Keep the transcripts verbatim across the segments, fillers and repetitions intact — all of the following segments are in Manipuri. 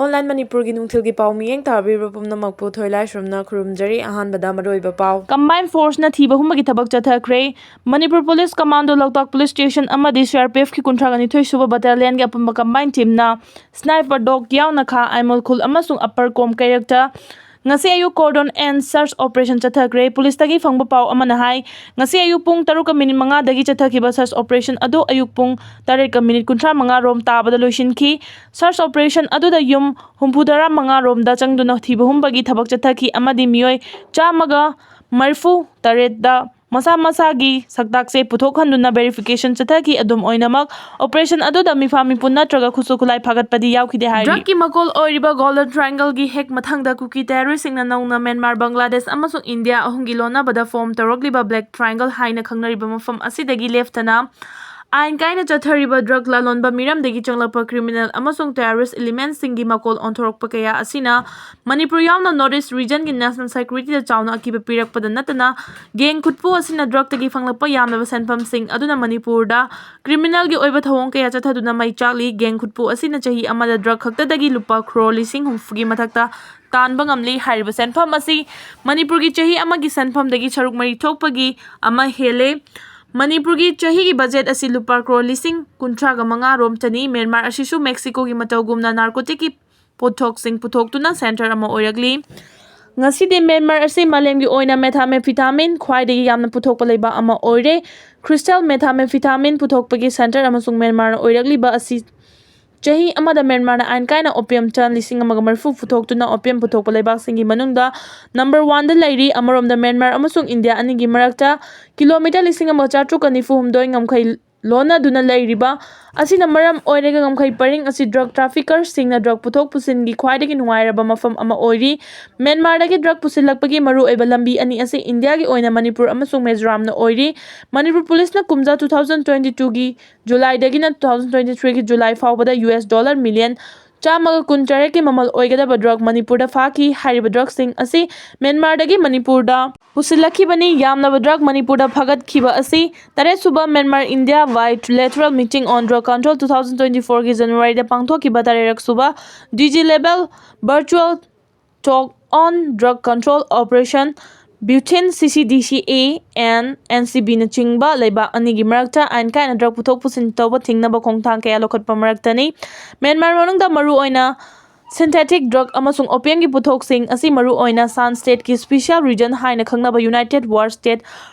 Online ꯃꯅꯤꯄꯨꯔꯒꯤ ꯅꯨꯡꯊꯤꯜꯒꯤ ꯄꯥꯎ ꯃꯤꯠꯌꯦꯡ ꯇꯥꯕꯤꯔꯤꯕ ꯄꯨꯝꯅꯃꯛꯄꯨ ꯊꯣꯏꯂꯥꯏꯁ꯭ꯔꯝꯅ ꯈꯨꯔꯨꯝꯖꯔꯤ꯫ ꯑꯍꯥꯟꯕꯗ ꯃꯔꯨꯑꯣꯏꯕ ꯄꯥꯎ꯫ Combined Forceꯅ ꯊꯤꯕ ꯍꯨꯝꯕꯒꯤ ꯊꯕꯛ ꯆꯠꯊꯈ꯭ꯔꯦ꯫ ꯃꯅꯤꯄꯨꯔ ꯄꯨꯂꯤꯁ ꯀꯃꯥꯟꯗꯣ ꯂꯣꯛꯇꯥꯛ ꯄꯨꯂꯤꯁ ꯁ꯭ꯇꯦꯁꯟ ꯑꯃꯗꯤ CRPFꯀꯤ ꯀꯨꯟꯊ꯭ꯔꯥꯒ ꯅꯤꯊꯣꯏ ꯁꯨꯕ ꯕꯠꯇꯥꯂꯤꯌꯟꯒꯤ ꯑꯄꯨꯟꯕ combined teamꯅ sniper dog ꯌꯥꯎꯅ ꯈꯥ ꯑꯥꯏꯃꯣꯜ ꯈꯨꯜ ꯑꯃꯁꯨꯡ Upper Kom ꯀꯩꯔꯛꯇ ꯉꯁꯤ ꯑꯌꯨꯛ cordon and search operation ꯆꯠꯊꯈ꯭ꯔꯦ꯫ ꯄꯨꯂꯤꯁꯇꯒꯤ ꯐꯪꯕ ꯄꯥꯎ ꯑꯃꯅ ꯍꯥꯏ, ꯉꯁꯤ ꯑꯌꯨꯛ ꯄꯨꯡ ꯇꯔꯨꯛꯀ ꯃꯤꯅꯤꯠ ꯃꯉꯥꯗꯒꯤ ꯆꯠꯊꯈꯤꯕ search operation ꯑꯗꯨ ꯑꯌꯨꯛ ꯄꯨꯡ ꯇꯔꯦꯠꯀ ꯃꯤꯅꯤꯠ ꯀꯨꯟꯊ꯭ꯔꯥ ꯃꯉꯥ ꯔꯣꯝ ꯇꯥꯕꯗ ꯂꯣꯏꯁꯤꯟꯈꯤ꯫ Search operation ꯑꯗꯨꯗ ꯌꯨꯝ ꯍꯨꯝꯐꯨꯇꯔꯥ ꯃꯉꯥ ꯔꯣꯝꯗ ꯆꯪꯗꯨꯅ ꯊꯤꯕ ꯍꯨꯝꯕꯒꯤ ꯊꯕꯛ ꯆꯠꯊꯈꯤ ꯑꯃꯗꯤ ꯃꯤꯑꯣꯏ ꯆꯥꯝꯃꯒ ꯃꯔꯤꯐꯨ ꯇꯔꯦꯠꯇ ꯃꯁꯥ ꯃꯁꯥꯒꯤ ꯁꯛꯇꯥꯛꯁꯦ ꯄꯨꯊꯣꯛꯍꯟꯗꯨꯅ verification ꯆꯠꯊꯈꯤ꯫ ꯑꯗꯨꯝ ꯑꯣꯏꯅꯃꯛ, operation ꯑꯗꯨꯗ ꯃꯤꯐꯥ ꯃꯤꯄꯨꯟ ꯅꯠꯇ꯭ꯔꯒ ꯈꯨꯠꯁꯨ ꯈꯨꯠꯂꯥꯏ ꯐꯥꯒꯠꯄꯗꯤ ꯌꯥꯎꯈꯤꯗꯦ ꯍꯥꯏꯔꯤ꯫ Drugꯀꯤ ꯃꯀꯣꯜ ꯑꯣꯏꯔꯤꯕ Golden Triangleꯒꯤ ꯍꯦꯛ ꯃꯊꯪꯗ ꯀꯨꯀꯤ terroristꯁꯤꯡꯅ ꯅꯧꯅ ꯃ꯭ꯌꯥꯟꯃꯥꯔ, ꯕꯪꯒ꯭ꯂꯥꯗꯦꯁ ꯑꯃꯁꯨꯡ ꯏꯟꯗꯤꯌꯥ ꯑꯍꯨꯝꯒꯤ ꯂꯣꯟꯅꯕꯗ form ꯇꯧꯔꯛꯂꯤꯕ Black Triangle ꯍꯥꯏꯅ ꯈꯪꯅꯔꯤꯕ ꯃꯐꯝ ꯑꯁꯤꯗꯒꯤ ꯂꯦꯞꯇꯅ ꯑꯥꯏꯟ ꯀꯥꯏꯅ ꯆꯠꯊꯔꯤꯕ drug ꯂꯂꯣꯟꯕ ꯃꯤꯔꯝꯗꯒꯤ ꯆꯪꯂꯛꯄ criminal ꯑꯃꯁꯨꯡ terrorist elementꯁꯤꯡꯒꯤ ꯃꯀꯣꯜ ꯑꯣꯟꯊꯣꯔꯛꯄ ꯀꯌꯥ ꯑꯁꯤꯅ ꯃꯅꯤꯄꯨꯔ ꯌꯥꯎꯅ North East regionꯒꯤ national securityꯗ ꯆꯥꯎꯅ ꯑꯀꯤꯕ ꯄꯤꯔꯛꯄꯗ ꯅꯠꯇꯅ, gang ꯈꯨꯠꯄꯨ ꯑꯁꯤꯅ drugꯇꯒꯤ ꯐꯪꯂꯛꯄ ꯌꯥꯝꯂꯕ ꯁꯦꯟꯐꯝꯁꯤꯡ ꯑꯗꯨꯅ ꯃꯅꯤꯄꯨꯔꯗ criminalꯒꯤ ꯑꯣꯏꯕ ꯊꯧꯑꯣꯡ ꯀꯌꯥ ꯆꯠꯊꯗꯨꯅ ꯃꯩ ꯆꯥꯛꯂꯤ꯫ Gang ꯈꯨꯠꯄꯨ ꯑꯁꯤꯅ ꯆꯍꯤ ꯑꯃꯗ drug ꯈꯛꯇꯗꯒꯤ ꯂꯨꯄꯥ crore ꯂꯤꯁꯤꯡ ꯍꯨꯝꯐꯨꯒꯤ ꯃꯊꯛꯇ ꯇꯥꯟꯕ ꯉꯝꯂꯤ꯫ ꯍꯥꯏꯔꯤꯕ ꯁꯦꯟꯐꯝ ꯑꯁꯤ ꯃꯅꯤꯄꯨꯔꯒꯤ ꯆꯍꯤ ꯑꯃꯒꯤ ꯁꯦꯟꯐꯝꯗꯒꯤ ꯁꯔꯨꯛ ꯃꯔꯤ ꯊꯣꯛꯄꯒꯤ ꯑꯃ ꯍꯦꯜꯂꯦ꯫ ꯃꯅꯤꯄꯨꯔꯒꯤ ꯆꯍꯤꯒꯤ budget ꯑꯁꯤ ꯂꯨꯄꯥ crore ꯂꯤꯁꯤꯡ ꯀꯨꯟꯊ꯭ꯔꯥꯒ ꯃꯉꯥ ꯔꯣꯝ ꯆꯅꯤ꯫ ꯃ꯭ꯌꯥꯟꯃꯥꯔ ꯑꯁꯤꯁꯨ Mexicoꯒꯤ ꯃꯇꯧꯒꯨꯝꯅ narcoticꯀꯤ ꯄꯣꯠꯊꯣꯛꯁꯤꯡ ꯄꯨꯊꯣꯛꯇꯨꯅ centre ꯑꯃ ꯑꯣꯏꯔꯛꯂꯤ꯫ ꯉꯁꯤꯗꯤ ꯃ꯭ꯌꯥꯟꯃꯥꯔ ꯑꯁꯤ ꯃꯥꯂꯦꯝꯒꯤ ꯑꯣꯏꯅ methamphetamine ꯈ꯭ꯋꯥꯏꯗꯒꯤ ꯌꯥꯝꯅ ꯄꯨꯊꯣꯛꯄ ꯂꯩꯕꯥꯛ ꯑꯃ ꯑꯣꯏꯔꯦ꯫ Crystal methamphetamine ꯄꯨꯊꯣꯛꯄꯒꯤ centre ꯑꯃꯁꯨꯡ ꯃ꯭ꯌꯥꯟꯃꯥꯔꯅ ꯑꯣꯏꯔꯛꯂꯤꯕ ꯑꯁꯤ ꯆꯍꯤ ꯑꯃꯗ ꯃ꯭ꯌꯥꯟꯃꯥꯔꯅ ꯑꯥꯏꯟ ꯀꯥꯏꯅ opium ton ꯂꯤꯁꯤꯡ ꯑꯃꯒ ꯃꯔꯤꯐꯨ ꯄꯨꯊꯣꯛꯇꯨꯅ opium ꯄꯨꯊꯣꯛꯄ ꯂꯩꯕꯥꯛꯁꯤꯡꯒꯤ ꯃꯅꯨꯡꯗ number oneꯗ ꯂꯩꯔꯤ꯫ ꯑꯃꯔꯣꯝꯗ ꯃ꯭ꯌꯥꯟꯃꯥꯔ ꯑꯃꯁꯨꯡ ꯏꯟꯗꯤꯌꯥ ꯑꯅꯤꯒꯤ ꯃꯔꯛꯇ kilometre ꯂꯤꯁꯤꯡ ꯑꯃꯒ ꯆꯥꯇ꯭ꯔꯨꯛꯀ ꯅꯤꯐꯨ ꯍꯨꯝꯗꯣꯏ ꯉꯝꯈꯩ ꯂꯣꯟꯅꯗꯨꯅ ꯂꯩꯔꯤꯕ ꯑꯁꯤꯅ ꯃꯔꯝ ꯑꯣꯏꯔꯒ ꯉꯝꯈꯩ ꯄꯔꯤꯡ ꯑꯁꯤ drug traffickerꯁꯤꯡꯅ drug ꯄꯨꯊꯣꯛ ꯄꯨꯁꯤꯟꯒꯤ ꯈ꯭ꯋꯥꯏꯗꯒꯤ ꯅꯨꯡꯉꯥꯏꯔꯕ ꯃꯐꯝ ꯑꯃ ꯑꯣꯏꯔꯤ꯫ ꯃ꯭ꯌꯥꯟꯃꯥꯔꯗꯒꯤ drug ꯄꯨꯁꯤꯜꯂꯛꯄꯒꯤ ꯃꯔꯨꯑꯣꯏꯕ ꯂꯝꯕꯤ ꯑꯅꯤ ꯑꯁꯤ ꯏꯟꯗꯤꯌꯥꯒꯤ ꯑꯣꯏꯅ ꯃꯅꯤꯄꯨꯔ ꯑꯃꯁꯨꯡ ꯃꯤꯖꯣꯔꯥꯝꯅ ꯑꯣꯏꯔꯤ꯫ ꯃꯅꯤꯄꯨꯔ ꯄꯨꯂꯤꯁꯅ ꯀꯨꯝꯖꯥ two thousand twenty twoꯒꯤ Julyꯗꯒꯤꯅ two thousand twenty threeꯒꯤ July ꯐꯥꯎꯕꯗ US dollar million ꯆꯥꯝꯃꯒ ꯀꯨꯟ ꯇꯔꯦꯠꯀꯤ ꯃꯃꯜ ꯑꯣꯏꯒꯗꯕ ꯗ꯭ꯔꯒ ꯃꯅꯤꯄꯨꯔꯗ ꯐꯥꯈꯤ꯫ ꯍꯥꯏꯔꯤꯕ ꯗ꯭ꯔꯒꯁꯤꯡ ꯑꯁꯤ ꯃ꯭ꯌꯥꯟꯃꯥꯔꯗꯒꯤ ꯃꯅꯤꯄꯨꯔꯗ ꯄꯨꯁꯤꯜꯂꯛꯈꯤꯕꯅꯤ꯫ ꯌꯥꯝꯂꯕ ꯗ꯭ꯔꯒ ꯃꯅꯤꯄꯨꯔꯗ ꯐꯥꯒꯠꯈꯤꯕ ꯑꯁꯤ ꯇꯔꯦꯠꯁꯨꯕ Myanmar India Bilateral Meeting on Drug Control two thousand twenty fourꯒꯤ ꯖꯅꯋꯥꯔꯤꯗ ꯄꯥꯡꯊꯣꯛꯈꯤꯕ ꯇꯔꯦꯠꯔꯛꯁꯨꯕ D G level virtual talk on drug control operation between C C D C A and N C Bꯅꯆꯤꯡꯕ ꯂꯩꯕꯥꯛ ꯑꯅꯤꯒꯤ ꯃꯔꯛꯇ ꯑꯥꯏꯟ ꯀꯥꯏꯅ ꯗ꯭ꯔꯒ ꯄꯨꯊꯣꯛ ꯄꯨꯁꯤꯟ ꯇꯧꯕ ꯊꯤꯡꯅꯕ ꯈꯣꯡꯊꯥꯡ ꯀꯌꯥ ꯂꯧꯈꯠꯄ ꯃꯔꯛꯇꯅꯤ꯫ ꯃ꯭ꯌꯥꯟꯃꯥꯔ ꯃꯅꯨꯡꯗ ꯃꯔꯨꯑꯣꯏꯅ synthetic drug ꯑꯃꯁꯨꯡ opiumꯒꯤ ꯄꯣꯠꯊꯣꯛꯁꯤꯡ ꯑꯁꯤ ꯃꯔꯨꯑꯣꯏꯅ ꯁꯥꯟ ꯁ꯭ꯇꯦꯠꯀꯤ Special Region ꯍꯥꯏꯅ ꯈꯪꯅꯕ United War State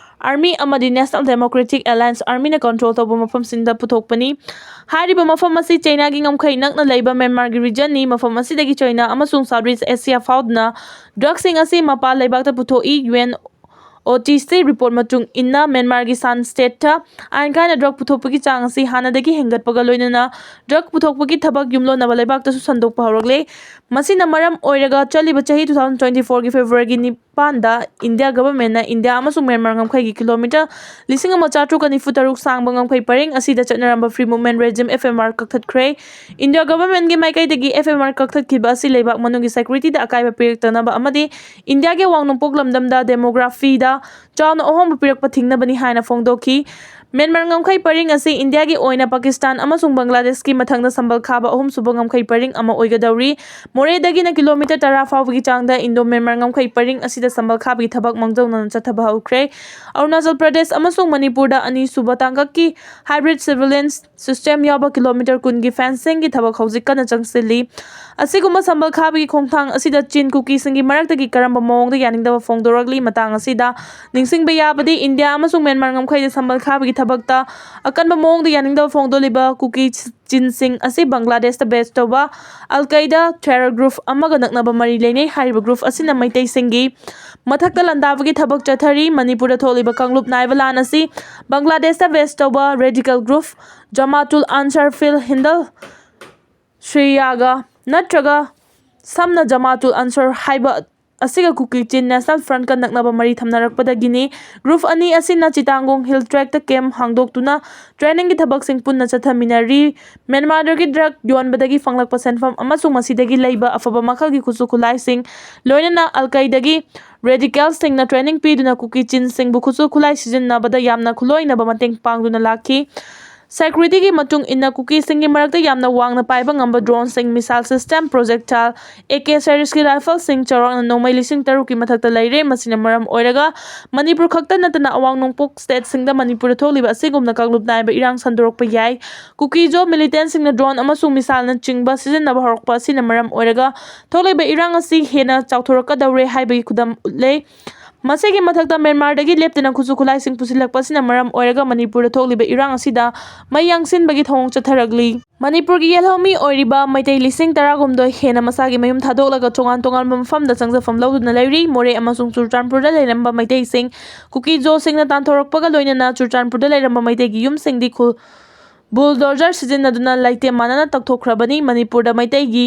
Army ꯑꯃꯗꯤ National Democratic Alliance Armyꯅ control ꯇꯧꯕ ꯃꯐꯝꯁꯤꯡꯗ ꯄꯨꯊꯣꯛꯄꯅꯤ꯫ ꯍꯥꯏꯔꯤꯕ ꯃꯐꯝ ꯑꯁꯤ ꯆꯩꯅꯥꯒꯤ ꯉꯝꯈꯩ ꯅꯛꯅ ꯂꯩꯕ ꯃ꯭ꯌꯥꯟꯃꯥꯔꯒꯤ regionꯅꯤ꯫ ꯃꯐꯝ ꯑꯁꯤꯗꯒꯤ ꯆꯩꯅꯥ ꯑꯃꯁꯨꯡ South East Asia ꯐꯥꯎꯗꯨꯅ ꯗ꯭ꯔꯒꯁꯤꯡ ꯑꯁꯤ ꯃꯄꯥꯟ ꯂꯩꯕꯥꯛꯇ ꯄꯨꯊꯣꯛꯏ꯫ U N O T C report ꯃꯇꯨꯡ ꯏꯟꯅ, ꯃ꯭ꯌꯥꯟꯃꯥꯔꯒꯤ ꯁꯥꯟ ꯁ꯭ꯇꯦꯠꯇ ꯑꯥꯏꯟ ꯀꯥꯏꯅ ꯗ꯭ꯔꯒ ꯄꯨꯊꯣꯛꯄꯒꯤ ꯆꯥꯡ ꯑꯁꯤ ꯍꯥꯟꯅꯗꯒꯤ ꯍꯦꯟꯒꯠꯄꯒ ꯂꯣꯏꯅꯅ ꯗ꯭ꯔꯒ ꯄꯨꯊꯣꯛꯄꯒꯤ ꯊꯕꯛ ꯌꯨꯝꯂꯣꯟꯅꯕ ꯂꯩꯕꯥꯛꯇꯁꯨ ꯁꯟꯗꯣꯛꯄ ꯍꯧꯔꯛꯂꯦ꯫ ꯃꯁꯤꯅ ꯃꯔꯝ ꯑꯣꯏꯔꯒ, ꯆꯠꯂꯤꯕ ꯆꯍꯤ two thousand twenty fourꯒꯤ Februaryꯒꯤ ꯅꯤꯄꯥꯟꯗ India Governmentꯅ India ꯑꯃꯁꯨꯡ ꯃ꯭ꯌꯥꯟꯃꯥꯔ ꯉꯝꯈꯩꯒꯤ kilometre ꯂꯤꯁꯤꯡ ꯑꯃ ꯆꯥꯇ꯭ꯔꯨꯛ ꯅꯤꯐꯨ ꯇꯔꯨꯛ ꯁꯥꯡꯕ ꯉꯝꯈꯩ ꯄꯔꯤꯡ ꯑꯁꯤꯗ ꯆꯠꯅꯔꯝꯕ Free Movement Regime, F M R, ꯀꯛꯊꯠꯈ꯭ꯔꯦ꯫ India Governmentꯒꯤ ꯃꯥꯏꯀꯩꯗagꯤ F M R ꯀꯛꯊꯠꯈꯤꯕ ꯑꯁꯤ ꯂꯩꯕꯥꯛ ꯃꯅꯨꯡꯒꯤ securityꯗ ꯑꯀꯥꯏꯕ ꯄꯤꯔꯛꯇꯅꯕ ꯑꯃꯗꯤ Indiaꯒꯤ ꯑꯋꯥꯡ ꯅꯣꯡꯄꯣꯛ ꯂꯝꯗꯝꯗ demographyꯗ ꯆꯥꯎꯅ ꯑꯍꯣꯡꯕ ꯄꯤꯔꯛꯄ ꯊꯤꯡꯅꯕꯅꯤ ꯍꯥꯏꯅ ꯐꯣꯡꯗꯣꯛꯈꯤ꯫ ꯃ꯭ꯌꯥꯟꯃꯥꯔ ꯉꯝꯈꯩ ꯄꯔꯤꯡ ꯑꯁꯤ Indiaꯒꯤ ꯑꯣꯏꯅ Pakistan ꯑꯃꯁꯨꯡ Bangladeshꯀꯤ ꯃꯊꯪꯗ ꯁꯝꯕꯜ ꯈꯥꯕ ꯑꯍꯨꯝꯁꯨꯕ ꯉꯝꯈꯩ ꯄꯔꯤꯡ ꯑꯃ ꯑꯣꯏꯒꯗꯧꯔꯤ꯫ ꯃꯣꯔꯦꯗꯒꯤꯅ kilometre ꯇꯔꯥ ꯐꯥꯎꯕꯒꯤ ꯆꯥꯡꯗ Indo-Myanmar ꯉꯝꯈꯩ ꯄꯔꯤꯡ ꯑꯁꯤꯗ ꯁꯝꯕꯜ ꯈꯥꯕꯒꯤ ꯊꯕꯛ ꯃꯥꯡꯖꯧꯅꯅ ꯆꯠꯊꯕ ꯍꯧꯈ꯭ꯔꯦ꯫ ꯑꯔꯨꯅꯥꯆꯜ ꯄ꯭ꯔꯗꯦꯁ ꯑꯃꯁꯨꯡ ꯃꯅꯤꯄꯨꯔꯗ ꯑꯅꯤꯁꯨꯕ ꯇꯥꯡꯀꯛꯀꯤ hybrid surveillance system ꯌꯥꯎꯕ kilometre ꯀꯨꯟꯒꯤ fencingꯒꯤ ꯊꯕꯛ ꯍꯧꯖꯤꯛ ꯀꯟꯅ ꯆꯪꯁꯤꯜꯂꯤ꯫ ꯑꯁꯤꯒꯨꯝꯕ ꯁꯝꯕꯜ ꯈꯥꯕꯒꯤ ꯈꯣꯡꯊꯥꯡ ꯑꯁꯤꯗ ꯆꯤꯟ ꯀꯨꯀꯤꯁꯤꯡꯒꯤ ꯃꯔꯛꯇꯒꯤ ꯀꯔꯝꯕ ꯃꯑꯣꯡꯗ ꯌꯥꯅꯤꯡꯗꯕ ꯐꯣꯡꯗꯣꯔꯛꯂꯤ? ꯃꯇꯥꯡ ꯑꯁꯤꯗ ꯅꯤꯡꯁꯤꯡꯕ ꯌꯥꯕꯗꯤ, India ꯑꯃꯁꯨꯡ ꯃ꯭ꯌꯥꯟꯃꯥꯔ ꯉꯝꯈꯩꯗ ꯁꯝꯕꯜ ꯈꯥꯕꯒꯤ ꯊꯕꯛꯇ ꯑꯀꯟꯕ ꯃꯑꯣꯡꯗ ꯌꯥꯅꯤꯡꯗꯕ ꯐꯣꯡꯗꯣꯛꯂꯤꯕ ꯀꯨꯀꯤ ꯆꯤꯟꯁꯤꯡ ꯑꯁꯤ Bangladeshꯇ base ꯇꯧꯕ Al Qaeda terror group ꯑꯃꯒ ꯅꯛꯅꯕ ꯃꯔꯤ ꯂꯩꯅꯩ꯫ ꯍꯥꯏꯔꯤꯕ group ꯑꯁꯤꯅ ꯃꯩꯇꯩꯁꯤꯡꯒꯤ ꯃꯊꯛꯇ ꯂꯥꯟꯗꯥꯕꯒꯤ ꯊꯕꯛ ꯆꯠꯊꯔꯤ꯫ ꯃꯅꯤꯄꯨꯔꯗ ꯊꯣꯛꯂꯤꯕ ꯀꯥꯡꯂꯨꯞ ꯅꯥꯏꯕ ꯂꯥꯟ ꯑꯁꯤ Bangladeshꯇ base ꯇꯧꯕ radical group Jamaatul Ansar fil Hindal Syriaꯒ ꯅꯠꯇ꯭ꯔꯒ ꯁꯝꯅ Jamaatul Ansar ꯍꯥꯏꯕ ꯑꯁꯤꯒ ꯀꯨꯀꯤ ꯆꯤꯟ National Frontꯀ ꯅꯛꯅꯕ ꯃꯔꯤ ꯊꯝꯅꯔꯛꯄꯗꯒꯤꯅꯤ꯫ Group ꯑꯅꯤ ꯑꯁꯤꯅ ꯆꯤꯇꯥꯡꯒꯣꯡ Hill Trackꯇ camp ꯍꯥꯡꯗꯣꯛꯇꯨꯅ trainingꯒꯤ ꯊꯕꯛꯁꯤꯡ ꯄꯨꯟꯅ ꯆꯠꯊꯃꯤꯟꯅꯔꯤ꯫ ꯃ꯭ꯌꯥꯟꯃꯥꯔꯗꯒꯤ drug ꯌꯣꯟꯕꯗꯒꯤ ꯐꯪꯂꯛꯄ ꯁꯦꯟꯐꯝ ꯑꯃꯁꯨꯡ ꯃꯁꯤꯗꯒꯤ ꯂꯩꯕ ꯑꯐꯕ ꯃꯈꯜꯒꯤ ꯈꯨꯠꯁꯨ ꯈꯨꯠꯂꯥꯏꯁꯤꯡ, ꯂꯣꯏꯅꯅ ꯑꯜꯀꯥꯏꯗꯒꯤ radicalꯁꯤꯡꯅ training ꯄꯤꯗꯨꯅ ꯀꯨꯀꯤ ꯆꯤꯟꯁꯤꯡꯕꯨ ꯈꯨꯠꯁꯨ ꯈꯨꯠꯂꯥꯏ ꯁꯤꯖꯤꯟꯅꯕꯗ ꯌꯥꯝꯅ ꯈꯨꯂꯣꯏꯅꯕ ꯃꯇꯦꯡ ꯄꯥꯡꯗꯨꯅ ꯂꯥꯛꯈꯤ꯫ Securityꯒꯤ ꯃꯇꯨꯡ ꯏꯟꯅ, ꯀꯨꯀꯤꯁꯤꯡꯒꯤ ꯃꯔꯛꯇ ꯌꯥꯝꯅ ꯋꯥꯡꯅ ꯄꯥꯏꯕ ꯉꯝꯕ droneꯁꯤꯡ, missile system, projectile, AK series ꯀꯤ rifleꯁꯤꯡ ꯆꯥꯎꯔꯥꯛꯅ ꯅꯣꯡꯃꯩ ꯂꯤꯁꯤꯡ ꯇꯔꯨꯛꯀꯤ ꯃꯊꯛꯇ ꯂꯩꯔꯦ꯫ ꯃꯁꯤꯅ ꯃꯔꯝ ꯑꯣꯏꯔꯒ ꯃꯅꯤꯄꯨꯔ ꯈꯛꯇ ꯅꯠꯇꯅ ꯑꯋꯥꯡ ꯅꯣꯡꯄꯣꯛ stateꯁꯤꯡꯗ ꯃꯅꯤꯄꯨꯔꯗ ꯊꯣꯛꯂꯤꯕ ꯑꯁꯤꯒꯨꯝꯅ ꯀꯥꯡꯂꯨꯞ ꯅꯥꯏꯕ ꯏꯔꯥꯡ ꯁꯟꯗꯣꯔꯛꯄ ꯌꯥꯏ꯫ ꯀꯨꯀꯤ ꯖꯣ militantꯁꯤꯡꯅ drone ꯑꯃꯁꯨꯡ missileꯅꯆꯤꯡꯕ ꯁꯤꯖꯤꯟꯅꯕ ꯍꯧꯔꯛꯄ ꯑꯁꯤꯅ ꯃꯔꯝ ꯑꯣꯏꯔꯒ ꯊꯣꯛꯂꯤꯕ ꯏꯔꯥꯡ ꯑꯁꯤ ꯍꯦꯟꯅ ꯆꯥꯎꯊꯣꯔꯛꯀꯗꯧꯔꯦ ꯍꯥꯏꯕꯒꯤ ꯈꯨꯗꯝ ꯎꯠꯂꯦ꯫ ꯃꯁꯤꯒꯤ ꯃꯊꯛꯇ, ꯃ꯭ꯌꯥꯟꯃꯥꯔꯗꯒꯤ ꯂꯦꯞꯇꯅ ꯈꯨꯠꯁꯨ ꯈꯨꯠꯂꯥꯏꯁꯤꯡ ꯄꯨꯁꯤꯜꯂꯛꯄ ꯑꯁꯤꯅ ꯃꯔꯝ ꯑꯣꯏꯔꯒ ꯃꯅꯤꯄꯨꯔꯗ ꯊꯣꯛꯂꯤꯕ ꯏꯔꯥꯡ ꯑꯁꯤꯗ ꯃꯩ ꯌꯥꯡꯁꯤꯟꯕꯒꯤ ꯊꯧꯑꯣꯡ ꯆꯠꯊꯔꯛꯂꯤ꯫ ꯃꯅꯤꯄꯨꯔꯒꯤ ꯌꯦꯜꯍꯧꯃꯤ ꯑꯣꯏꯔꯤꯕ ꯃꯩꯇꯩ ꯂꯤꯁꯤꯡ ꯇꯔꯥꯍꯨꯝꯗꯣꯏ ꯍꯦꯟꯅ ꯃꯁꯥꯒꯤ ꯃꯌꯨꯝ ꯊꯥꯗꯣꯛꯂꯒ ꯇꯣꯉꯥꯟ ꯇꯣꯉꯥꯟꯕ ꯃꯐꯝꯗ ꯆꯪꯖꯐꯝ ꯂꯧꯗꯨꯅ ꯂꯩꯔꯤ꯫ ꯃꯣꯔꯦ ꯑꯃꯁꯨꯡ ꯆꯨꯔꯆꯥꯟꯄꯨꯔꯗ ꯂꯩꯔꯝꯕ ꯃꯩꯇꯩꯁꯤꯡ ꯀꯨꯀꯤ ꯖꯣꯁꯤꯡꯅ ꯇꯥꯟꯊꯣꯔꯛꯄꯒ ꯂꯣꯏꯅꯅ ꯆꯨꯔꯆꯥꯟꯄꯨꯔꯗ ꯂꯩꯔꯝꯕ ꯃꯩꯇꯩꯒꯤ ꯌꯨꯝꯁꯤꯡꯗꯤ ꯈꯨ-, bulldozer ꯁꯤꯖꯤꯟꯅꯗꯨꯅ ꯂꯩꯇꯦꯝ ꯃꯥꯟꯅꯅ ꯇꯛꯊꯣꯛꯈ꯭ꯔꯕꯅꯤ꯫ ꯃꯅꯤꯄꯨꯔꯗ ꯃꯩꯇꯩꯒꯤ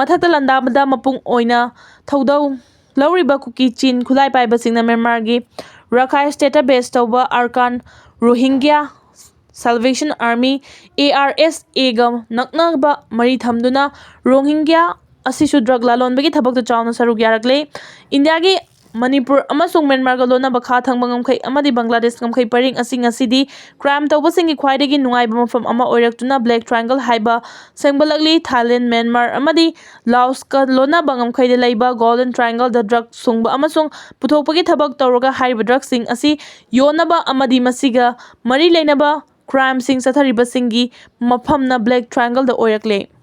ꯃꯊꯛꯇ ꯂꯥꯟꯗꯥꯕꯗ ꯃꯄꯨꯡ ꯑꯣꯏꯅ ꯊꯧꯗꯧ ꯂꯧꯔꯤꯕ ꯀꯨꯀꯤ ꯆꯤꯟ ꯈꯨꯠꯂꯥꯏ ꯄꯥꯏꯕꯁꯤꯡꯅ ꯃ꯭ꯌꯥꯟꯃꯥꯔꯒꯤ ꯔꯥꯈꯥꯏꯟ stateꯇ base ꯇꯧꯕ ꯑꯔꯀꯥꯟ ꯔꯣꯍꯤꯡꯒ꯭ꯌꯥ Salvation Army, ARSAꯒ ꯅꯛꯅꯕ ꯃꯔꯤ ꯊꯝꯗꯨꯅ ꯔꯣꯍꯤꯡꯒ꯭ꯌꯥ ꯑꯁꯤꯁꯨ drug ꯂꯥꯂꯣꯟꯕꯒꯤ ꯊꯕꯛꯇ ꯆꯥꯎꯅ ꯁꯔꯨꯛ ꯌꯥꯔꯛꯂꯦ꯫ ꯏꯟꯗꯤꯌꯥꯒꯤ ꯃꯅꯤꯄꯨꯔ ꯑꯃꯁꯨꯡ ꯃ꯭ꯌꯥꯟꯃꯥꯔꯒ ꯂꯣꯟꯅꯕ ꯈꯥ ꯊꯪꯕ ꯉꯝꯈꯩ ꯑꯃꯗꯤ ꯕꯪꯒ꯭ꯂꯥꯗꯦꯁ ꯉꯝꯈꯩ ꯄꯔꯤꯡ ꯑꯁꯤ ꯉꯁꯤꯗꯤ crime ꯇꯧꯕꯁꯤꯡꯒꯤ ꯈ꯭ꯋꯥꯏꯗꯒꯤ ꯅꯨꯡꯉꯥꯏꯕ ꯃꯐꯝ ꯑꯃ ꯑꯣꯏꯔꯛꯇꯨꯅ Black Triangle ꯍꯥꯏꯕ ꯁꯦꯝꯒꯠꯂꯛꯂꯤ꯫ ꯊꯥꯏꯂꯦꯟ, ꯃ꯭ꯌꯥꯟꯃꯥꯔ ꯑꯃꯗꯤ ꯂꯥꯑꯣꯁꯀ ꯂꯣꯟꯅꯕ ꯉꯝꯈꯩꯗ ꯂꯩꯕ Golden Triangleꯗ drug ꯁꯨꯡꯕ ꯑꯃꯁꯨꯡ ꯄꯨꯊꯣꯛꯄꯒꯤ ꯊꯕꯛ ꯇꯧꯔꯒ ꯍꯥꯏꯔꯤꯕ drugꯁꯤꯡ ꯑꯁꯤ ꯌꯣꯟꯅꯕ ꯑꯃꯗꯤ ꯃꯁꯤꯒ ꯃꯔꯤ ꯂꯩꯅꯕ crimeꯁꯤꯡ ꯆꯠꯊꯔꯤꯕꯁꯤꯡꯒꯤ ꯃꯐꯝꯅ Black Triangleꯗ ꯑꯣꯏꯔꯛꯂꯦ꯫